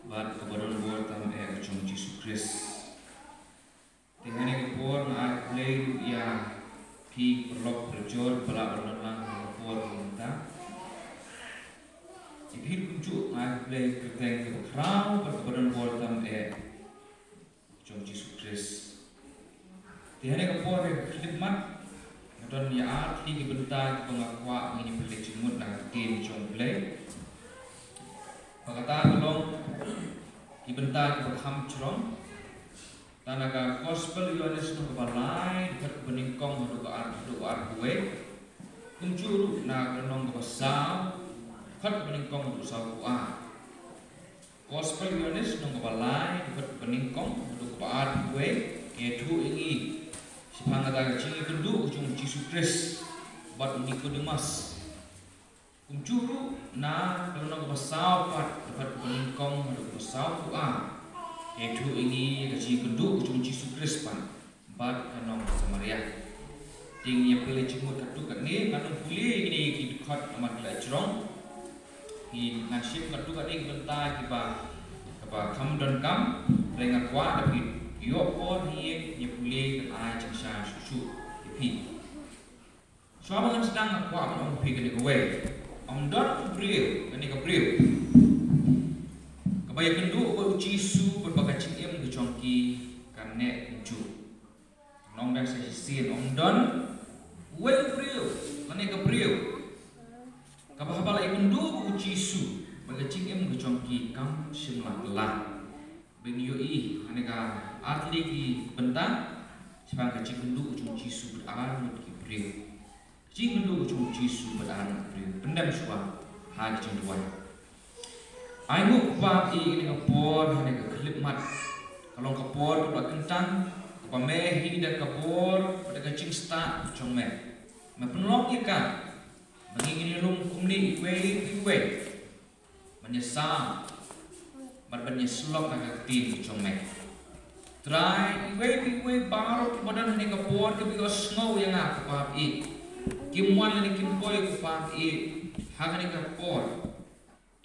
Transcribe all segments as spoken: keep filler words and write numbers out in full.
Bad kaba don bor tam eh ka jong Jisu Khrist. Te hane ka por nga ai khublei ruh ïa phi paralok parajor ba la don lang ha ka por mynta. Ïa phi ruh kumjuh nga ai khublei kyrteng kaba khraw bad kaba don bor tam eh jong Jisu Khrist. Te hane ka por ha ka khyllipmat nga don ïa ar tylli ki bynta kiba nga kwah ba ngin ïa pynleit jingmut na ka ktien jong U Blei. Ba kata ka long ki bynta kiba kham jrong. Te na ka Gospel Ïoannis lynnong kaba lai, dkhot kaba nyngkong haduh ka ar, haduh ka arphew wei. Kumjuh ruh na ka lynnong kaba saw, dkhot kaba nyngkong haduh sawphew ar. Gospel Ïoannis lynnong kaba lai, dkhot kaba nyngkong haduh kaba arphew wei. Ïathuh ïa ngi shaphang kata ka jingïakynduh ka jong u Jisu Khrist bad u Nikodemus. Kumjuh ruh na ka lynnong kaba saw pat, dkhot kaba nyngkong haduh kaba sawphew ar. Ïathuh ïa ngi ka jingïakynduh ka jong u Jisu Khrist pat bad ka nong Samaria. Te ngin ïa pynleit jingmut katto katne, ngan ym pule ïa kine ki dkhot namar ki la jrong. Ngan shim katto katne ki bynta kiba, kiba kham donkam, hynrei nga kwah da phi ïoh por hi ïa pule, ngan ai jingshisha shuh shuh ïa phi. Shuwa ba ngan sdang nga kwah ban ong ïa phi kane kawei. Ym don u briew, kane ka briew, kaba ïakynduh bad u Jisu bad ba ka jingim ka jong ki kan neh kumjuh. Ngan ong biang sa shisien, ym don uwei u briew, kane ka briew, kaba haba la ïakynduh bad u Jisu bad ka jingim ka jong ki kam shym la kylla. Ba ngi ïohi ha kane ka ar tylli ki bynta shaphang ka jingïakynduh ka jong u Jisu bad ar ngut ki briew. Ka jingïakynduh ka jong u Jisu bad ar ngut ki briew. Pyndem shuwa ha ka jingduwai. Ai nguh ko Kpa Blei, ïa kane ka por, ha kane ka khyllipmat. Ka long ka por kaba kyntang kaba me hi da ka bor bad da ka jingstad jong me. Me pynlong ïa ka ba ngi ngin ïalum kumne iwei pa iwei ban ïasam bad ban ïasyllok ha ka ktien ka jong me. Trai, iwei pa iwei baroh kiba don ha kane ka por kiba ïohsngew ïa nga ko Kpa Blei, kim wan lane kim poi ko Kpa Blei ha kane ka por.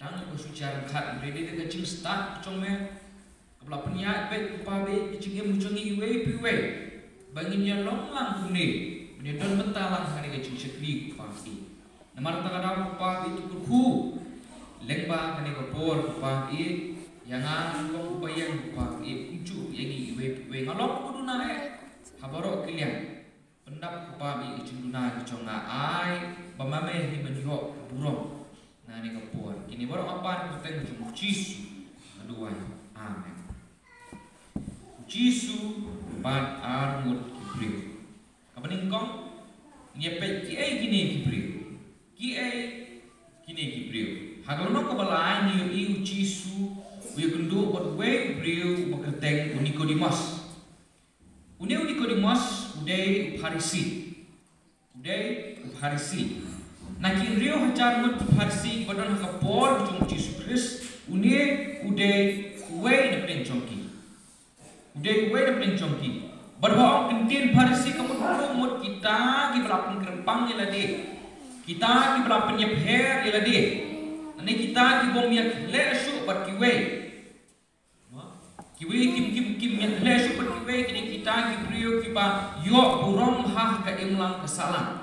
Tang ba shu jar ryngkat, hynrei dei da ka jingstad jong me kaba la pynïaid beit ko Kpa Blei ka jingim jong ngi iwei pa iwei ba ngin ïa long lang kumne, ban ïa don bynta lang ha kane ka jingshakri ko Kpa Blei. Namar kata ka daw ko Kpa Blei, to kyrkhu lyngba kane ka por ko Kpa Blei, ïa nga nyngkong uba ïeng ko Kpa Blei, kumjuh ïa ngi iwei pa iwei. Nga long uba duna eh ha baroh ki liang. Pyndap ko Kpa Blei ka jingduna ka jong nga, ai ba ma me hi ban ïoh burom na kane ka por. Kine baroh nga pan ha ka kyrteng ka jong u Jisu nga duwai. Amen. U Jisu bad ar ngut ki briew. Kaba nyngkong, ngin ïa peit kiei kine ki briew. Kiei kine ki briew. Ha ka lynnong kaba lai ngi ïohi u Jisu u ïakynduh bad uwei u briew uba kyrteng u Nikodemus. Une u Nikodemus u dei u Pharisi. U dei u Pharisi. Na ki hynriew hajar ngut ki Pharisi kiba don ha ka por ka jong u Jisu Khrist, une u dei uwei na pdeng jong ki. U dei uwei na pdeng jong ki. Bad haba ong ktien Pharisi ka mut, ka mut kita kiba la pynkyrpang ïa lade. Kita kiba la pynïapher ïa lade. Lane kita ki bym ïakhleh shuh bad kiwei. Kiwei kim, kim, kim ïakhleh shuh bad kiwei, ki dei kita ki briew kiba ïoh burom ha ka imlang ka sahlang.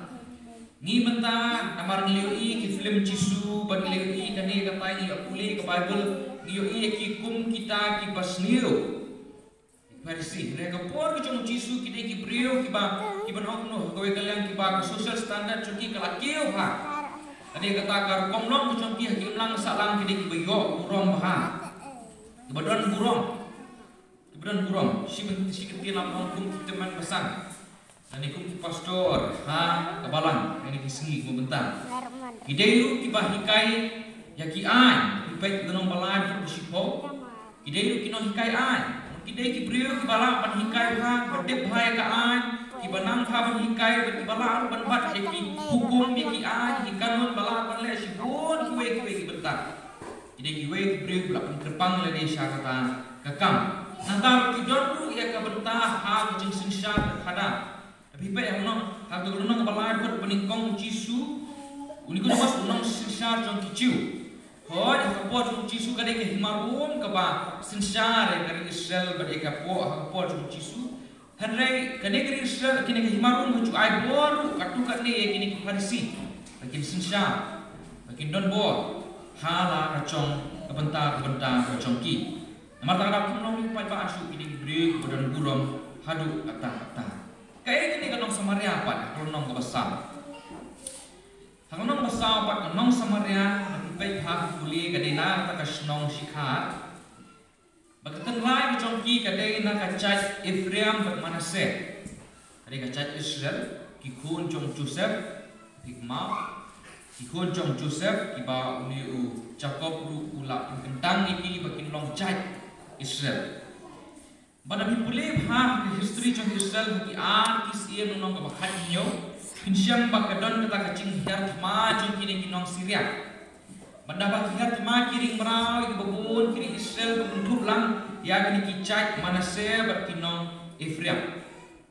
Ngi mynta namar ngi ïohi ki film Jisu, bad ngi ïohi kane katai, ngi ïohi ka Baibl, ngi ïohi ïa ki kum kita kiba sniew. Pharisi, hynrei ha ka por ka jong u Jisu ki dei ki briew kiba, kiba nongno, kawei ka liang kiba ka social standard jong ki ka la kiew bha. Ka dei kata ka rukom long ka jong ki ha ka imlang sahlang, ki dei kiba ïoh burom bha. Kiba don burom. Kiba don burom. Shi kyntien, shi kyntien la ong kum ki tymmen basan. Lane kum ki pastor ha ka balang, ha kine ki sngi kiba mynta. Ki dei ruh kiba hikai ïa ki aiñ, ki peit ki nong balai ki shiphew. Ki dei ruh ki nonghikai aiñ. Ki dei ki briew kiba lah ban hikai bha, ba tip bha ïa ka aiñ, kiba nang bha ban hikai, bad kiba lah ruh ban bat ïa ki hukum, ïa ki aiñ, ki kanun ba lah ban leh shibun kiwei kiwei ki bynta. Ki dei kiwei ki briew kiba la pynkyrpang lade sha kata ka kam. Nangta ruh ki don ruh ïa ka bynta ha ka jingsynshar ka khadar. Phi peit ha u nong, ha u nong ba lai, dkhot ba nyngkong u Jisu, u Nikodemus u nongsynshar jong ki Jiw. Hooid, ha ka por jong u Jisu ka dei ka hima Rom kaba synshar ïa ka ri Israel bad ïa ka por, ha ka por jong u Jisu. Hynrei kane ka ri Israel, kane ka hima Rom ka ju ai bor ruh katto katne ïa kine ki Pharisi ba kin synshar, ba kin don bor ha la ka jong, ka bynta, ka bynta ka jong ki. Namar kata ka daw kumno ngin paidbah shuh kine ki briew kiba don burom haduh katta katta. Kaei kane ka nong Samaria pat, ka lynnong kaba saw. Ha ka lynnong kaba saw pat, ka nong Samaria, lada phi peit bha, pule, ka dei na kata ka shnong Sikar. Bad ka tynrai ka jong ki ka dei na ka jait Ephraim bad Manasseh. Ka dei ka jait Israel, ki khun jong Joseph, phi kynmaw, ki khun jong Joseph, kiba une u Jakob ruh u la pynkyntang ïa ki ba kin long jait Israel. Bad lada phi pule bha ha ka history jong Israel ha ki ar ki syiem lynnong kaba khathynñiew, phin shem ba ka don kata ka jinghiar thma jong kine ki nong Syria. Bad haba ki hiar thma ki ring mraw ïa kiba bun ki ri Israel ba kynthup lang ïa kine ki jait Manasseh bad ki nong Ephraim.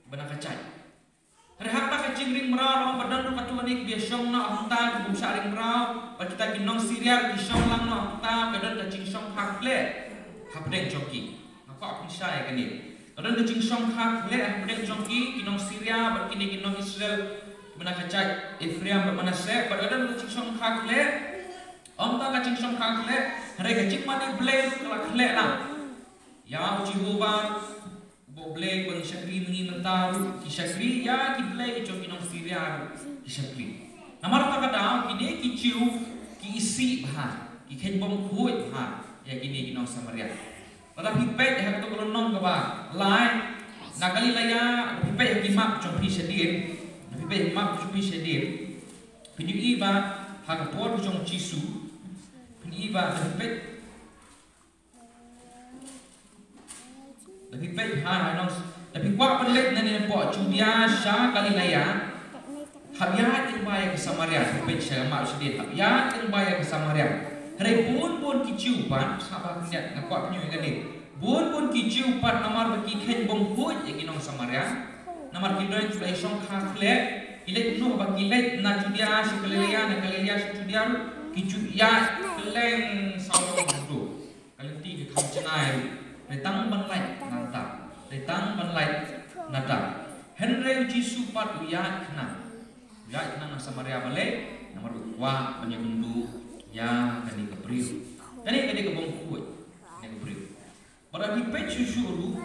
Bad na ka jait Hynrei ha kata ka jingring mraw long ba don ruh katto katne kiba ïashong noh hangta ki bym shah ring mraw, bad kita ki nong Syria ki shong lang noh hangta, ka don ka jingshongkha khleh hapdeng jong ki. Nga kwah phin shai ïa kane. Ka don ka jingshongkha khleh hapdeng jong ki, ki nong Syria bad kine ki nong Israel, bad na ka jait Ephraim bad Manasseh, bad ka don ka jingshongkha khleh. Ym tang ka jingshongkha khleh, hynrei ka jingmane Blei ruh ka la khleh lang. Ïa u Jehobah, uba U Blei ba ngi shakri ma ngi mynta ruh, ki shakri ïa ki blei jong ki nong Syria ruh, ki shakri. Namar kata ka daw kine ki Jiw ki isih bha, ki kheiñ bymkhuid bha ïa kine ki nong Samaria. Lada phi peit ha kato ka lynnong kaba lai, na Galilea, lada phi peit ha ki map jong phi shadien, lada phi peit ha ki map jong phi shadien, phin ïohi ba ha ka por ka jong u Jisu, phin ïohi ba, lada phi peit Lada phi peit ha, ha nong, lada phi kwah ban leit na ne napoh Judea sha Galilea, hap ïaid lyngba ïa ka Samaria. Phi peit sha map shadien, hap ïaid lyngba ïa ka Samaria. Hynrei bun bun ki Jiw pat, sngap bha khyndiat, nga kwah phin ïohi kane. Bun bun ki Jiw pat namar ba ki kheiñ bymkhuid ïa ki nong Samaria. Namar ki don ki la shongkha khleh, ki leit noh ba ki leit na Judea sha Galilea, na Galilea sha Judea ruh, ki ju ïaid kylleng saw long hangto. Ka lynti ka kham jngai ruh, dei tang ban lait nangta, dei tang ban lait nangta. Hynrei u Jisu pat u ïaid khnang. U ïaid khnang na Samaria balei, namar u kwah ban ïakynduh ïa kane ka briew. Kane ka dei ka bymkhuid, kane ka briew. Bad lada phi peit shuh shuh ruh,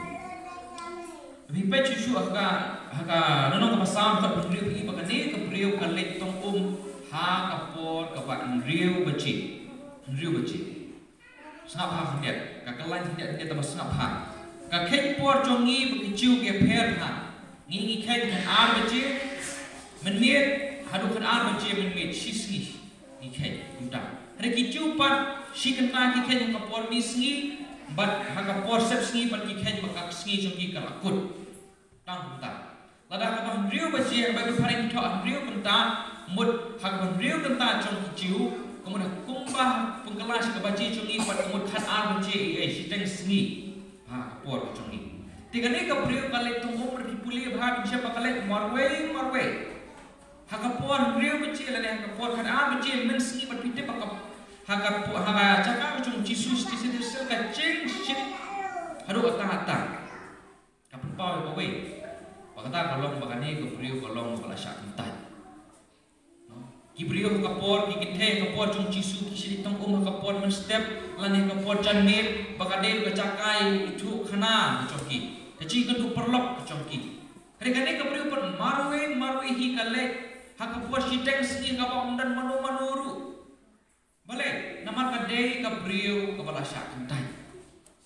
lada phi peit shuh shuh ha ka, ha ka lynnong kaba saw dkhot hynriew, phi ïohi ba kane ka briew ka leit tong um ha ka por kaba hynriew baje. Hynriew baje. Sngap bha khyndiat, ka kylliang khyndiat, khyndiat tang ba sngap bha. Ka kheiñ por jong ngi bad ki Jiw ka pher bha. Ngi ngi kheiñ khatar baje mynmiet haduh khatar baje mynmiet, shi sngi ngi kheiñ kumta. Hynrei ki Jiw pat shi kynta ki kheiñ ha ka por miet sngi, bad ha ka por sep sngi pat ki kheiñ ba ka sngi jong ki ka la kut. Tang kumta. Lada ha kaba hynriew baje, ha Baibl phareng ki thoh hynriew kynta, mut ha kaba hynriew kynta jong ki Jiw, ka mut ha kumba pynkylla sha ka baje jong ngi pat ka mut khatar baje, eh, shiteng sngi. Ha ka por jong ngi. Te kane ka briew ka leit tong um, lada phi pule bha phin shem ba ka leit marwei marwei. Ha ka por hynriew baje lane ha ka por khatar baje mynsngi, bad phi tip ba ka, ha ka po-, ha ka jaka ka jong u Jisu, shisien shisien ka jingshit haduh katta katta. Ka pynpaw ïa kawei. Ba kata ka long ba kane ka briew ka long ba la shah kyntait. No? Ki briew ha ka por, ki kynthei ha ka por jong u Jisu ki shait tong um ha ka por mynstep lane ha ka por janmiet, ba ka dei ka jaka ïathuh khana ka jong ki, ka jingkynduh paralok ka jong ki. Hynrei kane ka briew pat marwei marwei hi ka leit ha ka por shiteng sngi kaba ym don mano mano ruh. Balei? Namar ka dei ka briew kaba la shah kyntait.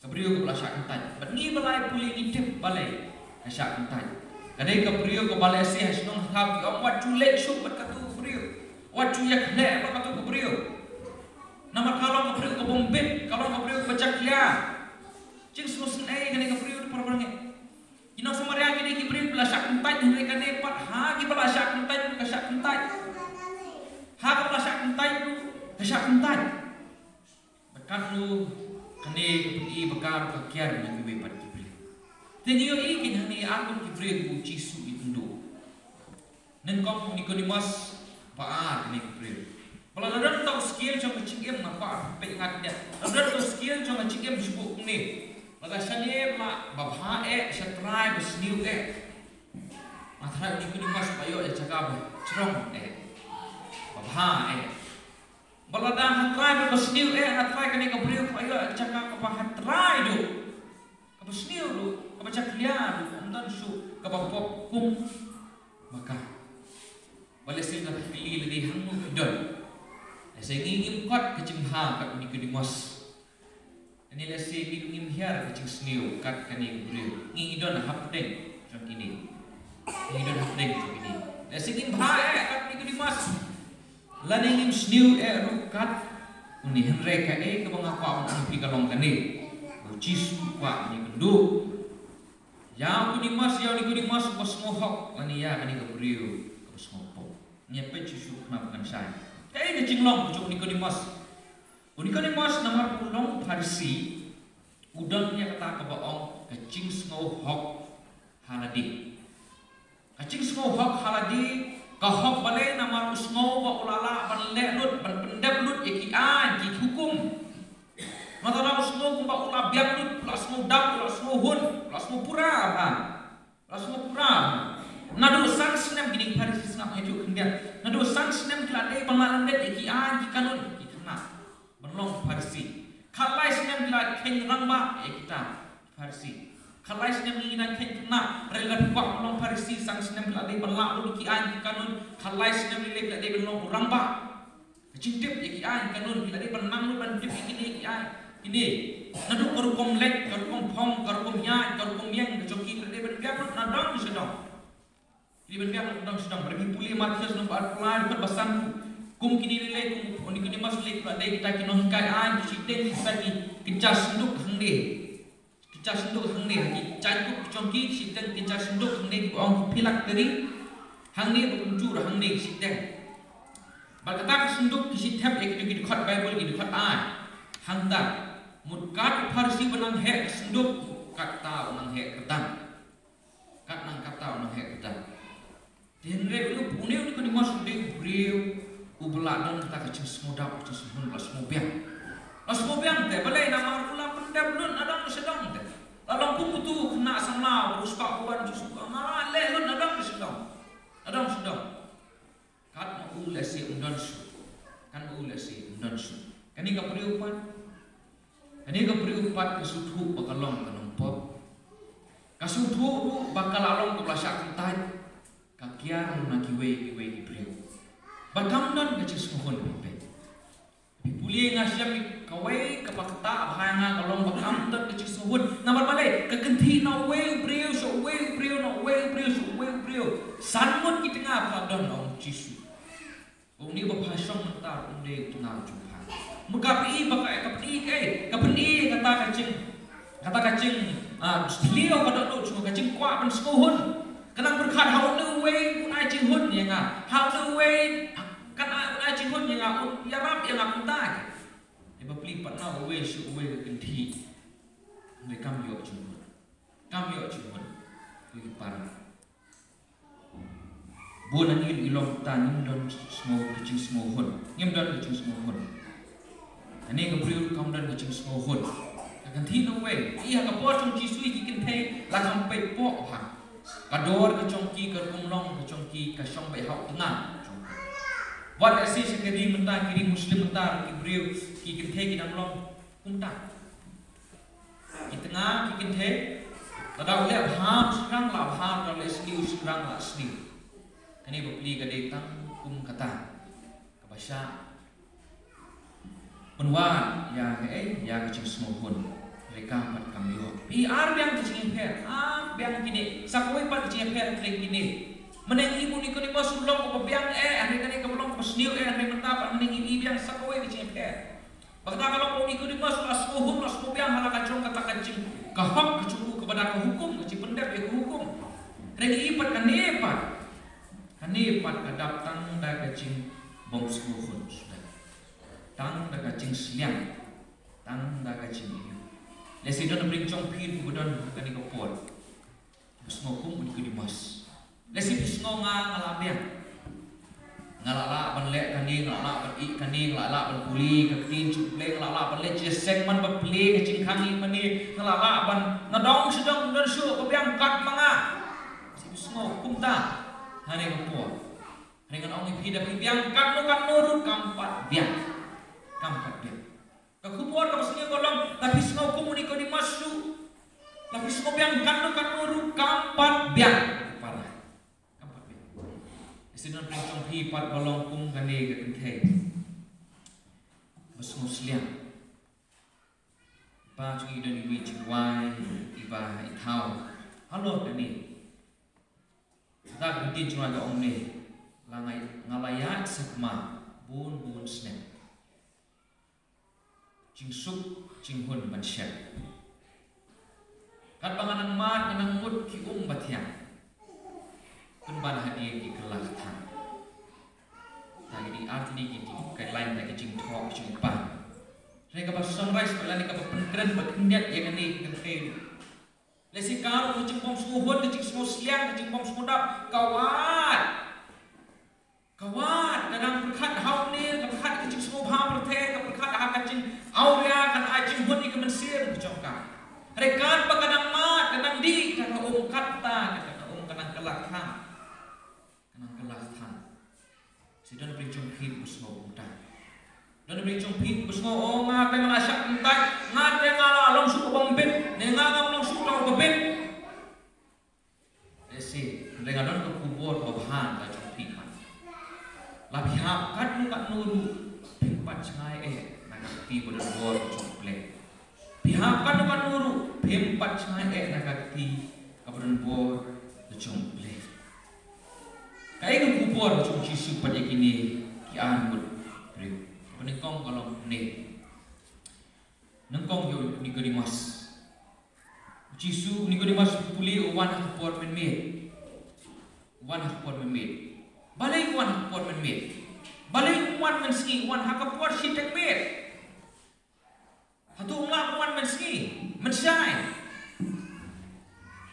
Ka briew kaba la shah kyntait. Bad ngi ba la ïa pule ngi tip balei ka shah kyntait. Ka dei ka briew kaba lehse ha shnong ha thaw ki ong wat ju leit shuh bad kato ka briew. Wat ju ïakhleh bad kato ka briew. Namar ka long ka briew kaba bit, ka long ka briew kaba jakhlia. Jingsngewsynei kane ka briew, para bangeit. Ki nong Samaria kine ki briew ba la shah kyntait, hynrei kane pat ha kiba la shah kyntait ruh ka shah kyntait. Ha kaba la shah kyntait ruh ka shah kyntait. Bad katno kane ka pyni ba ka ruh ka kiar na kiwei pat ki briew. Te ngi ïohi kein hangne ar ngut ki briew kiba u Jisu u ïakynduh. Nyngkong u Nikodimos, ba ar kine ki briew. Ba la don tang u skel jong ka jingim, nga kwah peit ngat ïa. La don tang u skel jong ka jingim shu buh kumne. Lada shane ba la, ba bha eh, sha trai ba sniew eh. Nga trai u Nikodimos ba ïoh ïa jaka ba jrong eh. Ba bha eh. Ba lada ha trai ba sniew eh, nga trai kane ka briew ba ïoh ïa jaka kaba ha trai duh. Kaba sniew duh, kaba jakhlia duh, ym don shuh kaba pop kum ma ka. Ba lehse nga phi kylli lade hangno ki don. Lehse ngi ngim kot ka jingbha kat u Nikodimos. Lane lehse ngi ngim hiar ka jingsniew kat kane ka briew. Ngi ngi don hapdeng jong kine. Ngi don hapdeng jong kine. Lehse ngim bha eh kat u Nikodimos. Lane ngim sniew eh ruh kat une, hynrei kaei kaba nga kwah ban ong ïa phi ka long kane. U Jisu u kwah ban ïakynduh ïa u Nikodimos, ïa u Nikodimos uba sngewhok, lane ïa kane ka briew kaba sngewpop. Ngin peit shuh shuh kumno kan shai. Kaei ka jinglong jong u Nikodimos? U Nikodimos namar u long u Pharisi, u don ïa kata kaba ong ka jingsngewhok ha lade. Ka jingsngewhok ha lade, ka hok balei? Namar u sngew ba u la lah ban leh lut, ban pyndep lut ïa ki aiñ, ki hukum. Namar u sngew kumba u la biang lut, u la sngew dap, u la sngew hun, u la sngew pura bha. U la sngew pura bha. Naduh san snem, kine ki Pharisi sngap hajuh khyndiat. Naduh san snem ki la dei ban lah lyndet ïa ki aiñ, ki kanun, ki khynnah. Ban long Pharisi. Khatlai snem ki la kheiñ rangbah ïa kita Pharisi. Khatlai snem ngi nang kheiñ khynnah, hynrei lada phi kwah ban long Pharisi, san snem phi la dei ban lah lut ki aiñ ki kanun, khatlai snem lei lei phi la dei ban long u rangbah. Ka jingtip ïa ki aiñ kanun, phi la dei ban nang lut ban tip ïa kine ki aiñ kine. Naduh ka rukom leit, ka rukom phong, ka rukom ïaid, ka rukom ïeng, ka jong ki phi la dei ban biang lut na dong sha dong. Phi la dei ban biang lut na dong sha dong. Lada phi pule Mathaios lynnong ba arphew lai, dkhot ba san. Kum kine lei lei, kum u Nikodimos lei lei, ki la dei kita ki nonghikai aiñ, ki shah teng kita ki kynja synduk hangne. Kynja synduk hangne, ki jaiñkup ki jong ki, ki shah teng kynja synduk hangne, kiba ong ki phylactery. Hangne ba kumjuh hangne ki shah teng. Bad kata ka synduk ki shah thep ïa kito ki dkhot Baibl, ki dkhot aiñ. Hangta, mut kat u Pharisi ba nang heh ka synduk, katta u nang heh kyrdan. Kat nang katta u nang heh kyrdan. Te hynrei une, une u Nikodimos u dei u briew uba la don kata ka jingsngewdap, ka jingsngewhun, la sngewbiang. La sngewbiang te, balei? Namar u la pyndep lut na dong sha dong te. La long kum utu u khynnah samla uba riewspah u wan, u Jisu u ong, la leh lut na dong sha dong. Na dong sha dong. Kat ma u lehse ym don shuh. Kat ma u lehse ym don shuh. Kane ka briew pat. Kane ka briew pat ka sngewthuh ba ka long ka nongpop. Ka sngewthuh ruh ba ka la long kaba la shah kyntait. Ka kiar ruh na kiwei kiwei ki briew. Ba kam don ka jingsngewhun, phi peit. Phi pule, nga shem kawei kaba ktah bha ïa nga ka long ba kam don ka jingsngewhun. Namar balei? Ka kynthih na uwei u briew sha uwei u briew, na uwei u briew sha uwei u briew. San ngut ki tnga ba la don, ong u Jisu. Une uba pha shong mynta um dei u tnga u jong pha. Mut ka pyni ba ka, ka pyni kaei? Ka pyni kata ka jing, kata ka jing, ah, thliew ka dohnud jong nga, ka jingkwah ban sngewhun. Ka nang pyrkhat, ha une uwei un ai jinghun ïa nga. Ha une uwei kan ai, un ai jinghun ïa nga, un ïarap ïa nga kumta. Ïa ba plie pat na uwei sha uwei ka kynthih. Hynrei kam ïoh jinghun. Kam ïoh jinghun. Ko ki para. Bun na ngi, ngi long ta, ngim don sngew, ka jingsngewhun. Ngim don ka jingsngewhun. Kane ka briew kam don ka jingsngewhun. Ka kynthih na uwei. Ïa ka por jong u Jisu ki kynthei la kham peit poh bha. Ka dor ka jong ki, ka rukom long ka jong ki, ka shong beit ha u tnga jong ki. Wat lehse sha ka ri mynta, ki ri Muslim mynta, ki briew, ki kynthei ki dang long kumta. Ki tnga, ki kynthei, lada u leh bha u shynrang la bha, lada u leh sniew u shynrang la sniew. Kane ba plie ka dei tang kum kata. Kaba shah pynwad ïa kaei, ïa ka jingsngewhun. Hynrei ka pat kam ïoh. Phi, ar biang ka jingïapher, ar biang kine. Sa kawei pat ka jingïapher hynrei kine. Mynne ngi ïohi u Nikodimos u long uba biang eh, hynrei kane ka long kaba sniew eh, hynrei mynta pat mynne ngi ïohi biang sa kawei ka jingïapher. Ba kata ka long ba u Nikodimos u la sngewhun, u la sngewbiang ha la ka jong kata ka jing, ka hok ka jong u kaba da ka hukum, ka jingpyndep ïa ka hukum. Hynrei ngi ïohi pat kane pat, kane pat ka dap tang da ka jingbym sngewhun suda. Tang da ka jingsliang, tang da ka jingïohi. Lehse don na pdeng jong phi ruh ba don ha kane ka por. Phi sngew kum u Nikodimos. Lehse phi sngew nga, nga la biang. Nga lah lah ban leh kane, nga lah lah ban ïeh kane, nga lah lah ban pule ka ktien jong U Blei, nga lah lah ban leh jingïaseng man ba plie ka jingkhang ïing mane, nga lah lah ban, nga dang shu dang don shuh ba biang kat ma nga. Shu sngew kumta. Hynrei ka por, hynrei ngan ong ïa phi, da phi biang katno katno ruh kam pat biang. Kam pat biang. Ka khubor kaba sngewbha ka long, la phi sngew kum u Nikodemus ruh, la phi sngew biang katno katno ruh kam pat biang. Para, kam pat biang. Lehse don pdeng jong phi pat ba long kum kane ka kynthei ba sngewsliang. Ba jong i don iwei i jingrwai iba i thaw halor kane. Kata ka ktien jong nga ka ong ne, la nga, nga la ïaid sakma bun bun snem. Jingsuk jinghun ban shem. Katba nga nang mad nga nang mut ki um ba thiang. Pynban hadien ki kylla ka thang. Ta ki dei ar tylli ki, ki guideline, ta ki jingthoh ki jingpang. Hynrei kaba summarize ba lane kaba pynkren ba khyndiat ïa kane ka kynthei. Lehse ka ruh ka jingbym sngewhun, ka jingsngewsliang, ka jingbym sngewdap, ka wad. Ka wad, ka dang pyrkhat ha une, ka pyrkhat ka jingsngewbha pyrthei, ka pyrkhat ha ka jingawria, ka dang ai jinghun ïa ka mynsiem ka jong ka. Hynrei katba ka dang mad, ka dang dih, ka dang um katta, ka dang um, ka dang kylla ka thang. Ka dang kylla ka thang. Lehse don pdeng jong phi ba sngew kumta. Don pdeng jong phi ba sngew, oh, nga te nga la shah kyntait, nga te nga la long shuh kaba ym bit, ne nga ngam long shuh kaba bit. Lehse, hynrei nga don ka khubor kaba bha na ka jong phi pat. La phi hap katno katno ruh, phim pat shngaiñ eh na ka kti ba don bor ka jong U Blei. Phi hap katno katno ruh, phim pat shngaiñ eh na ka kti kaba don bor ka jong U Blei. Kaei ka khubor ka jong U Jisu pat ïa kine ki ar ngut briew? Kaba nyngkong ka long ne. Nyngkong ïa u Nikodemus. U Jisu, u Nikodemus u pule, u wan ha ka por mynmiet. U wan ha ka por mynmiet. Balei u wan ha ka por mynmiet? Balei um wan mynsngi, u wan ha ka por shiteng miet? Hato um lah ban wan mynsngi, mynshai?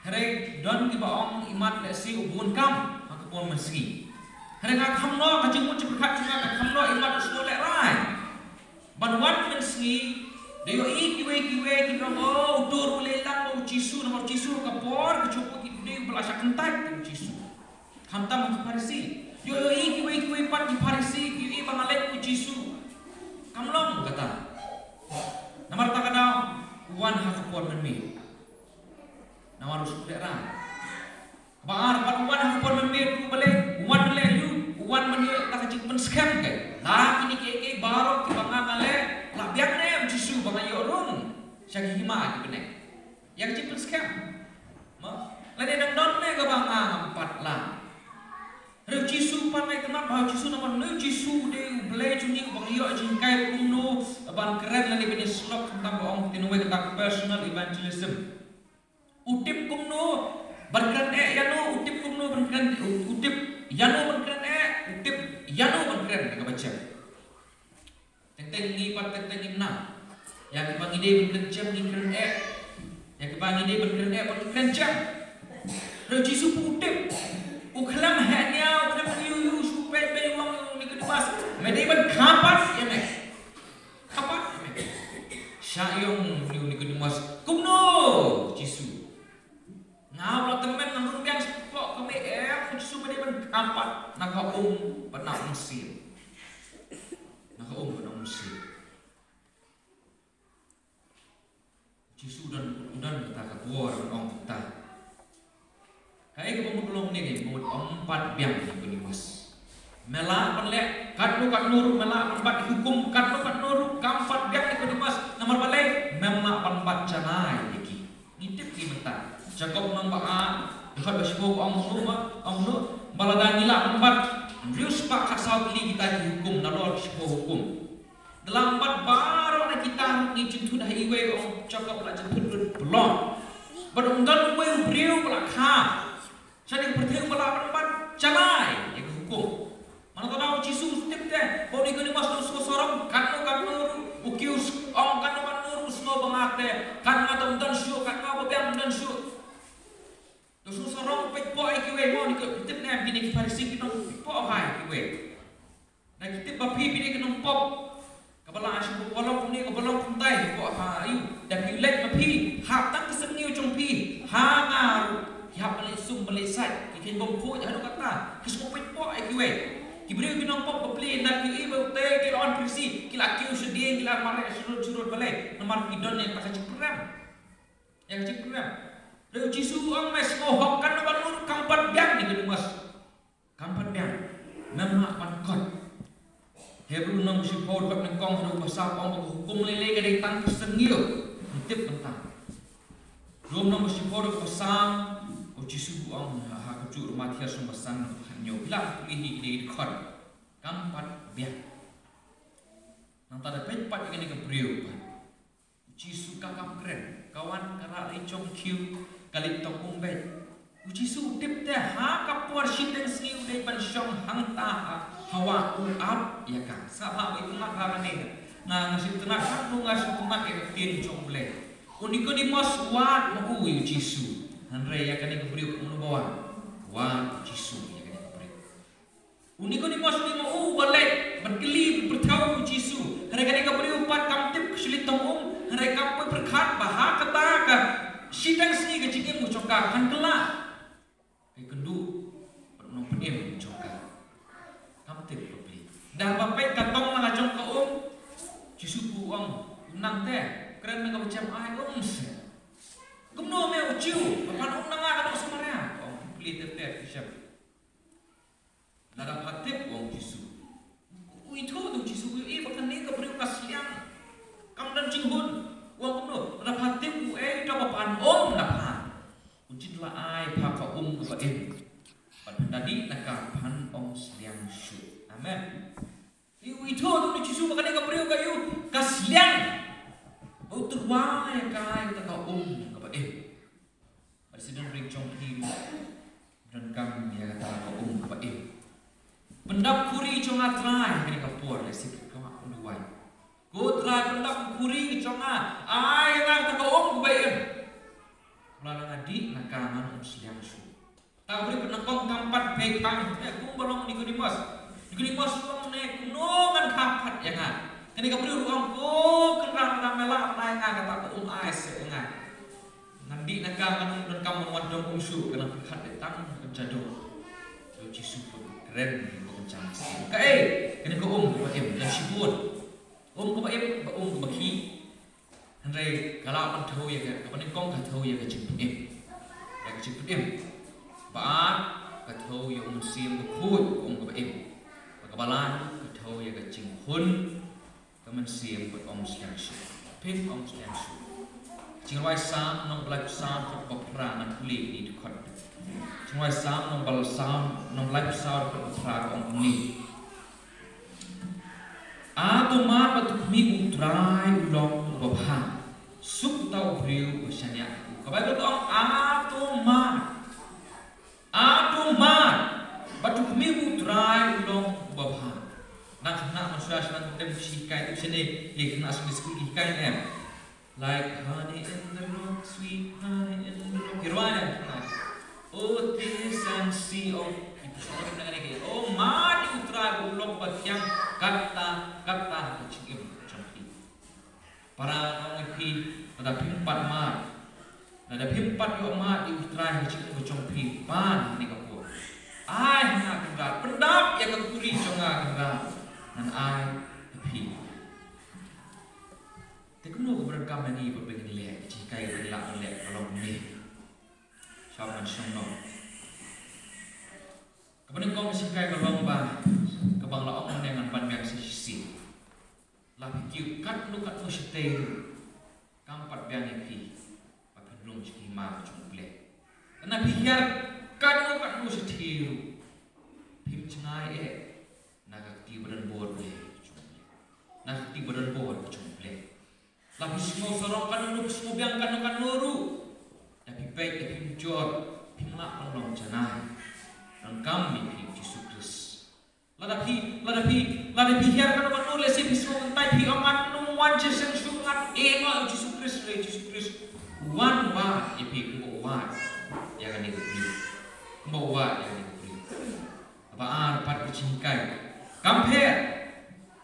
Hynrei don kiba ong imat lehse u bun kam ha ka por mynsngi. Hynrei nga kham noh, ka jingmut jingpyrkhat jong nga ka kham noh imat u sngewlehrai ban wan mynsngi. Da ïohi kiwei kiwei ki ong, oh, uto ruh u leh lang ba u Jisu, namar u Jisu ha ka por ka jong u ki dei uba la shah kyntait u Jisu. Khamtam ki Pharisi. Ïoh, ïohi kiwei kiwei pat ki Pharisi ki ïohi ba nga leit u Jisu. Kam long kata. Namar kata ka daw u wan ha ka por mynmiet. Namar u sngewlehrai. Kaba ar pat u wan ha ka por mynmiet, u balei? U wan balei? U wan ban ïoh ïa ka jingpynskhem, ka la kine kiei kiei baroh kiba nga nga leh, la biang ne em u Jisu ba nga ïoh rung sha ki hima ki bneng ïa ka jingpynskhem? Ma, lane dang don ne kaba nga ngam pat lah? Hynrei u Jisu pat nga itynnad ba u Jisu namar une u Jisu u dei u Blei jong ngi uba ngi ïoh jinghikai kumno ban kren lane ban ïasyllok, khamtam ba ong te nongwei, kata ka personal evangelism. U tip kumno ban kren eh ïano, u tip kumno ban kren, u, u tip ïano ban kren eh, u tip ïano ban kren ïa kaba jem. Teng teng ngi pat, teng teng ngim nang. Ïa kiba ngi dei ban kren jem ngi kren eh. Ïa kiba ngi dei ban kren eh ban kren jem. Hynrei u Jisu pat u tip. U khlem heh nia, u khlem ïoh ïoh shu peit peit u ong ïa u Nikodemus, me dei ban kha pat ïa me. Kha pat ïa me. Shah ïa u Nikodemus, kumno Jisu? Nga u la tymmen, nga rung biang shapoh ka mei, eh, u Jisu, me dei ban kha pat na ka um bad na u mynsiem. Na ka um bad na u mynsiem. U Jisu u don, u don kata ka bor ban ong kata. Kaei kaba mut long ne, kaei kaba mut, ym pat biang Nikodemus. Me lah ban leh katno katno ruh, me lah ban bat hukum katno katno ruh, kam pat biang Nikodemus. Namar balei? Mem lah ban bat janai ïa ki. Ngi tip ki mynta. Jakob nong ba ar, dkhot ba shiphew ong kumno, ong kumno, ba lada ngi lah ban bat hynriew spah khatsaw tylli kita ki hukum, nalor shiphew hukum. Da lah ban bat baroh na kita ruh ngi jynthut ha iwei, ong Jakob, la jynthut lut pynlong. Bad ym don uwei u briew ba la kha shane ka pyrthei uba lah ban bat janai ïa ka hukum. Mano ka daw u Jisu u tip te ba u Nikodemus u sngewsarong katno katno ruh, u kiew ong katno katno ruh, u sngew ba nga te, kat nga te ym don shuh, kat nga ba biang ym don shuh. U sngewsarong, peit poh ïa kiwei, mo, Niko-, u tip ne em kine ki Pharisi ki nongpeit poh ha kiwei. Phi phi dei ki nongpop. Kaba la shu ba long kumne, kaba long kumtai, ko ha ïu. Da phi leit ma phi, hap tang ka seng ïu jong phi. Ha nga ruh, ki hap ba leit sum ba leit sait, ki khein bym khuid haduh katta. Ki sngewbha pynpoh ïa kiwei. Ki briew ki nongpop bapli, na ki i ba u te, ki la wan Pharisi, ki la kiew shadien, ki la mareh shurut shurut balei. Namar ki don ïa ka jingpyrem. Ïa ka jingpyrem. Hynrei u Jisu u ong, me sngewhok, katno ban lur, kam pat biang, Nikodemus. Kam pat biang. Mem lah ban kot. Hebru lynnong ba shiphew dkhot nyngkong haduh ba saw ong ba ka hukum lei lei ka dei tang ka seng ïu. Ngin tip mynta. Rom lynnong ba shiphew dkhot ba saw, u Jisu u ong ha, ha kajuh ruh Mathaios lynnong ba san dkhot hynñiew. Phi lah ban pule hi ki dei ki dkhot. Kam pat biang. Nangta da peit pat ïa kane ka briew pat. U Jisu ka kam kren, ka wan ka rah leit jong khiew, ka leit tong um beit. U Jisu u tip te ha ka por shiteng sngi u dei ban shong hangta ha, ha wah u ap ïa ka. Sngap bha ba i tnat ha kane. Nga, nga shu tnat, katno nga shu tnat ïa ka ktien jong U Blei. U Nikodemus u wad ma u ïa u Jisu. Hynrei ïa kane ka briew kumno ba wad? Wad u Jisu ïa kane ka briew. U Nikodemus u dei ma u uba leit ban kylli, ban pyrthew ïa u Jisu. Hynrei kane ka briew pat kam tip ka shu leit tong um, hynrei kam poi pyrkhat ba ha kata ka shiteng sngi ka jingim ka jong ka kan kylla. Ka ïakynduh bad u nongpynim jong ka. Kam tip bapli. Da ba peit ka tong na la jong ka um, Jisu u ong, u nang te, kren na kaba jem ai um se. Kumno me u Jiw, ba phan um na nga ka nong Samaria? Ka ong, pli ter ter ki shem. Lada pha tip, u ong Jisu. U ithuh u Jisu, u ïohi ba kane ka briew ka sliang. Kam don jinghun. U ong kumno, lada pha tip uei uta ba phan um na pha, un jin la ai pha ka um kaba im. Bad phan da dih na ka, phan ym sliang shuh. Amen. U ithuh u Jisu ba kane ka briew ka ïoh ka sliang. Ba u tyrwa ïa ka ai kata ka um kaba im. Bad shisien ring jong phi ruh donkam ïa kata ka um kaba im. Pyndap khuri jong nga Trai, kane ka por lehse ka wah kum duwai. Ko Trai, pyndap khuri jong nga, ai ïa nga kata ka um kaba im. Lada nga dih na ka ngan ym sliang shuh. Kata ka briew pyndonkam kam pat peit pang, eh, kumba long Nikodemus. Nikodemus u ong ne, kumno ngan kha pat ïa nga. Kane ka briew u ong, ko Kynrad, lada me lah ban ai ïa nga kata ka um, ai seh ïa nga. Ngan dih na ka, ngan ym donkam ban wan tong um shuh, ka nang pyrkhat dei tang ka jadu. Te u Jisu u kren ba kan jam shisien. Kaei kane ka um kaba im, ka shibun. Um kaba im, ba um kaba khih. Hynrei ka lah ban thew ïa ka, kaba nyngkong ka thew ïa ka jingpynim. Ïa ka jingpynim. Ba ar ka thew ïa u Mynsiem Bakhuid, um kaba im. Bad kaba lai ka thew ïa ka jinghun ka mynsiem bad ym sliang shuh. Phin ym sliang shuh. Jingrwai Salm lynnong ba laiphew saw dkhot ba phra, ngan pule kine ki dkhot. Jingrwai Salm lynnong ba laiphew saw, lynnong ba laiphew saw dkhot ba phra ka ong kumne. A to mad bad to khmih, U Trai u long uba bha. Suk uta u briew uba shaniah ha u. Ka Baibl ka ong a to mad. A to mad bad to khmih, U Trai u long uba bha. Nang khynnah mynshuwa shu nang tem shi hikai tu shane, ïa khynnah Sunday school ki hikai ne. Like honey in the rock, sweet honey in the rock. Ki rwai ne khynnah. Oh, taste and see. Oh, ki pynshong na kane ki. Oh, mad ïa U Trai, u long uba thiang, katta katta ka jingim jong phi. Para, nga ong ïa phi, lada phim pat mad, lada phim pat ïoh mad ïa U Trai ha ka jingim ka jong phi, pan ha kane ka por. Ai ha nga Kynrad, pyndap ïa ka khuri jong nga Kynrad, ngan ai ha phi. Te kumno kaba donkam ïa ngi ba ngin leh, ka jinghikai ba ngin lah ban leh ka long kumne. Sngap, ngan shong noh. Kaba nyngkong ka jinghikai ka long ba, kaba nga la ong mynne ngan pan biang sa shisien. La phi kiew katno katno shatei ruh, kam pat biang ïa phi ba phin rung sha ka hima ka jong U Blei. Lada phi hiar katno katno shatei ruh, phim jngai eh na ka kti ba don bor U Blei, jong U Blei. Na ka kti ba don bor ka jong U Blei. La phi sngew sarong katno, phi sngew biang katno katno ruh, da phi peit da phim jur, phim lah ban long janai. Donkam ïa phi U Jisu Khrist. Lada phi, lada phi, lada phi hiar katno katno, lehse phi sngew kyntait, phi ong ngan ym wan jingïaseng shuh, ngan ïeh noh ïa U Jisu Khrist, ïa U Jisu Khrist u wan wad ïa phi kumba u wad ïa kane ka briew. Kumba u wad ïa kane ka briew. Kaba ar pat ka jinghikai. Kam pher.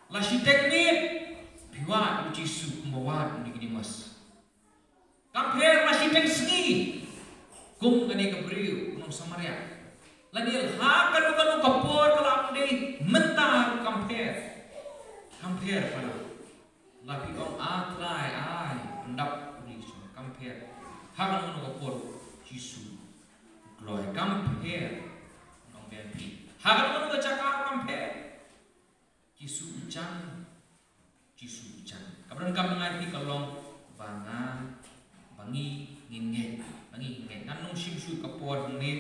La shiteng miet, phi wad u Jisu kumba wad u Nikodemus. Kam pher la shiteng sngi, kum kane ka briew u nong Samaria. Lane ha kano kano ka por ka la ym dei mynta ruh kam pher. Kam pher para. La phi ong, A Trai, ai pyndap u ri jong nga, kam pher. Ha kano kano ka por Jisu kloi, kam pher. Nong biang phi. Ha kano kano ka jaka kam pher. Jisu u jan. Jisu u jan. Kaba donkam nga ai phi ka long ba nga, ba ngi ngin ngeit, ba ngi ngin ngeit. Ngan ym shim shuh ka por hangne.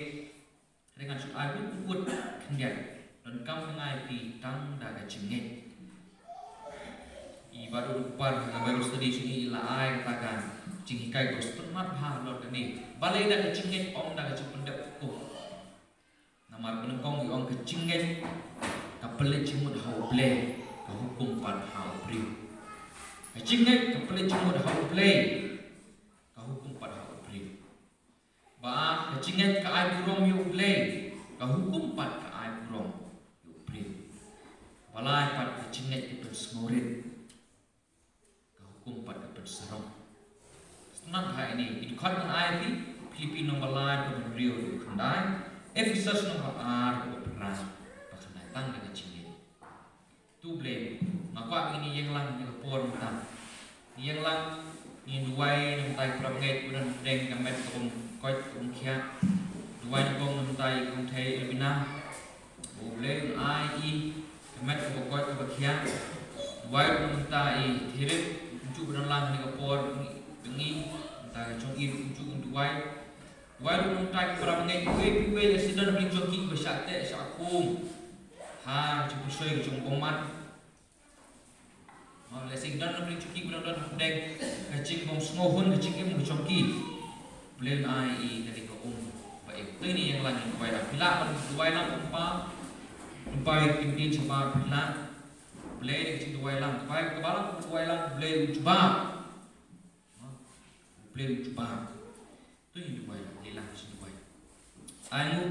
Hynrei ngan shu ai kut kut khyndiat. Donkam nga ai phi tang da ka jingngeit. I Bah Duk Rupar ha ka Bible study jong i la ai kata ka jinghikai ba sngewtynnat bha halor kane. Balei da ka jingngeit, ym da ka jingpyndep hukum. Namar ba nyngkong i ong ka jingngeit ka pynleit jingmut ha U Blei, ka hukum pat ha u briew. Ka jingngeit ka pynleit jingmut ha U Blei, ka hukum pat ha u briew. Ba ka jingngeit ka ai burom ïa U Blei, ka hukum pat ka ai burom ïa u briew. Ba lai pat ka jingngeit ka pynsngewrit, ka hukum pat ka pynsarong. Sngewtynnat bha ine, ki dkhot ngan ai phi, Philippi lynnong ba lai, dkhot hynriew haduh khyndai, Ephesos lynnong ba ar, dkhot phra bad khyndai, tang da ka jingngeit. To blame. Nga kwah ba ngin ïeng lang ha kane ka por mynta. Ïeng lang, ngin duwai na ka bynta ki para bangeit ba don hapdeng ka met ka bym koit ka bym khiah. Duwai nyngkong na ka bynta i Kong Thei Elvina. Ba U Blei un ai i ka met kaba koit kaba khiah. Duwai ruh na ka bynta i Thirit, kumjuh ba don lang ha kane ka por ba ngi, ba ngi, na ka bynta ka jong i ruh kumjuh ngin duwai. Duwai ruh na ka bynta ki para bangeit kiwei kiwei lehse don hapdeng jong ki kiba shah teh shah khum ha ka jingpynshoi ka jingbymman. Lehse ki don hapdeng jong ki kiba dang don hapdeng ka jingbym sngewhun ka jingim ka jong ki. Blei un ai i kane ka um ba im. To ngin ïeng lang ngin duwai lang. Phi lah ban duwai lang, Kpa. Kpa, ïa ka ktien jong Kpa phi lah. Blei, da ka jingduwai lang. Kpa, kaba lah duwai lang, Blei un jubab. Blei un jubab. To ngin duwai lang, ngin lang jingduwai. Ai nguh